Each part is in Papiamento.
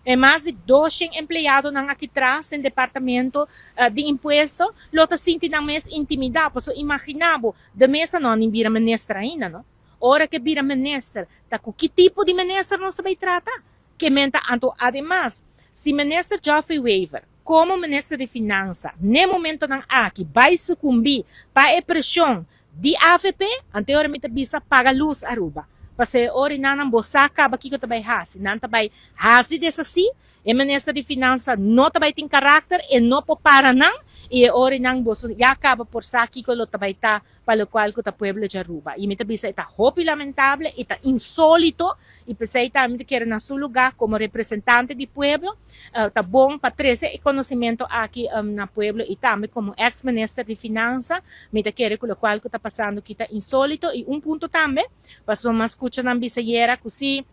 E mas di 200 empleadonan aki tras den departamento di impuesto lo ta sinti nan mes intimida. Paso imagina bo, de Meza no a ni bira minister ainda, no? Ora cu e bira minister, ta cu ki tipo di minister nos ta bay trata? Ke men ta anto ademas, si minister Geoffrey Wever, como minister di Finansa, n'e momentonan aki bay sucumbi pa e presion di avp, anto e ora mi ta bisa paga luz Aruba. Pasobra e ora nan bo sa caba kico ta bay haci. Nan ta bay haci deshaci, e minister di Finansa no ta bay tin karakter, e no por para nan, y e ora nan boso ya caba por sa kico lo ta bay ta pa locual cu ta pueblo di Aruba. Y mi ta bisa e ta hopi lamentable, e ta insolito, y pesey tambe mi ta kere na su lugar como representante di pueblo, ta bon pa trece e conocimento aki na pueblo y tambe como ex minister di Finansa, mi ta kere cu locual cu ta pasando aki ta insolito. Y un punto tambe, pasobra mi a scucha nan bisa ayera cu si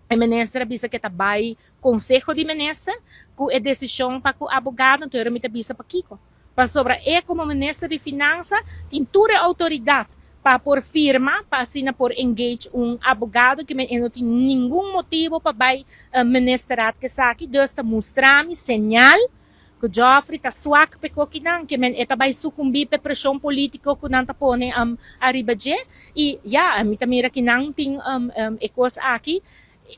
e minister a bisa cu e ta bay Conseho di Minister cu e decision pa cu abogado, entonces mi ta bisa pakico? Pasobra e como minister di Finansa tin tur e autoridad pa por firma pa asina por engage un abogado, cu e no tin ningun motibo pa bay ministerraad cu esaki. Dus ta mustra mi señal cu Geoffrey ta swak p'e cokinan, ke men e ta bay sucumbi p'e presion politico cu nan ta pone ariba dje. Y ya, mi ta mira cu nan tin e cos aki.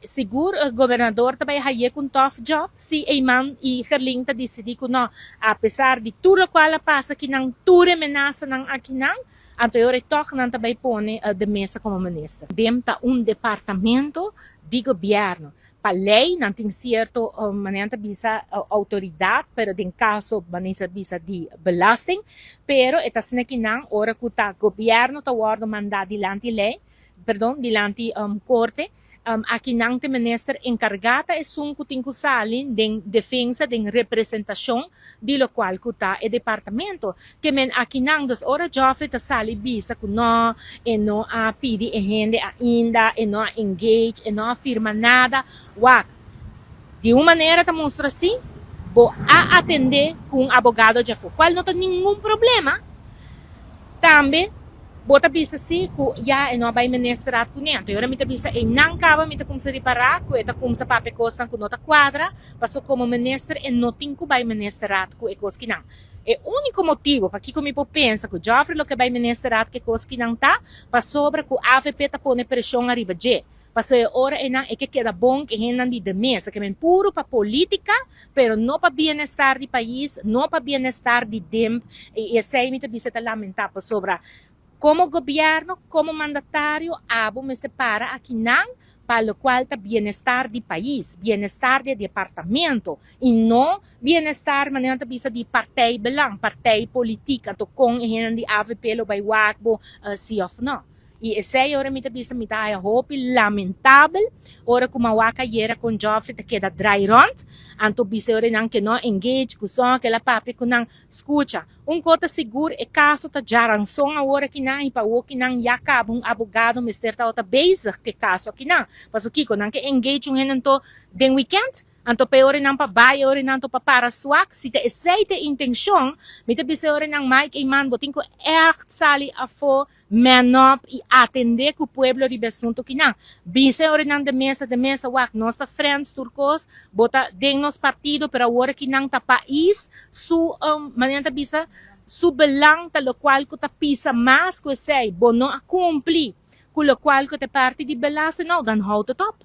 Sigur gobernador ta bay haye cu un tough job si Eman y Gerlin ta dicidi cu no, a pesar di tur locual a pasa akinan, tur e menasanan akinan, anto e ora e toch nan ta bay pone de Meza como minister. DEM ta un departamento di gobierno. Pa ley nan tin cierto, manera nan ta bisa, autoridad, pero den caso, manera nan ta bisa, di belasting, pero e ta asina kinan ora cu ta gobierno ta wordo manda dilanti ley, perdon, dilanti corte, akinan te minister encarga ta esun cu tin cu sali den defensa, den representacion di locual cu ta e departamento. Ke men akinan, dus ora Geoffrey ta sali bisa cu no, e no a pidi e hende ainda, e no a engage, e no a firma nada, wak, di un manera ta mustra si bo a atende cu un abogado djafo, cual no ta ningun problema. Tambe bo ta bisa si cu ya e no a bay ministerraad cu ne. Anto ora mi ta bisa e nan caba mi ta cuminsa ripara cu e ta cuminsa papia cosnan cu no ta cuadra, paso como minister e no tin cu bay ministerraad cu e cos kinan. E unico motibo pakico mi por pensa cu Geoffrey lo ke bay ministerraad cu e cos kinan ta pasobra cu avp ta pone presion ariba dje. Paso e ora einan e ke keda bon ku e hendenan di de mesa, ke men puru pa politica, pero no pa bienestar di pais, no pa bienestar di DIMP, i esei mi ta bisa ta lamenta, pasobra komo gobierno, komo mandatario, abo mester para akinan pa lokual ta bienestar di pais, bienestar di e departamento, i no bienestar, manera nan ta bisa, di partijbelang, partijpolitiek, anto kon e hendenan di avp lo bai wak bo si of no. I esei ora mi ta bisa mi ta haya hopi lamentabel ora ku Mawaka yera kon Geoffrey ta keda drai rond, anto bisa e ora nan ke no engage ku son kela papia ku nan. Skucha, un ko ta sigur, e kaso ta djaranson awor akinan i pa awor kinan ya kaba un abogado mester tabata bezig ku e kaso akinan. Paso kiko nan ke engage un hende anto den weekend? Anto pa e orenan pa bai, e orenan anto pa para swak. Si ta esei ta e intencion, mi ta bisa e orenan, Mike Eman, bo tin cu echt sali afo, man up y atende cu pueblo riba e asunto kinan. Bisa e orenan de mesa, de mesa, wak, nos ta friends tur cos, bo ta den nos partido, pero awor kinan ta pais su, manera nan ta bisa, su belang ta locual cu ta pisa mas cu esei. Bo no a cumpli cu locual cu ta e parti di belasting, nou, dan houd het op.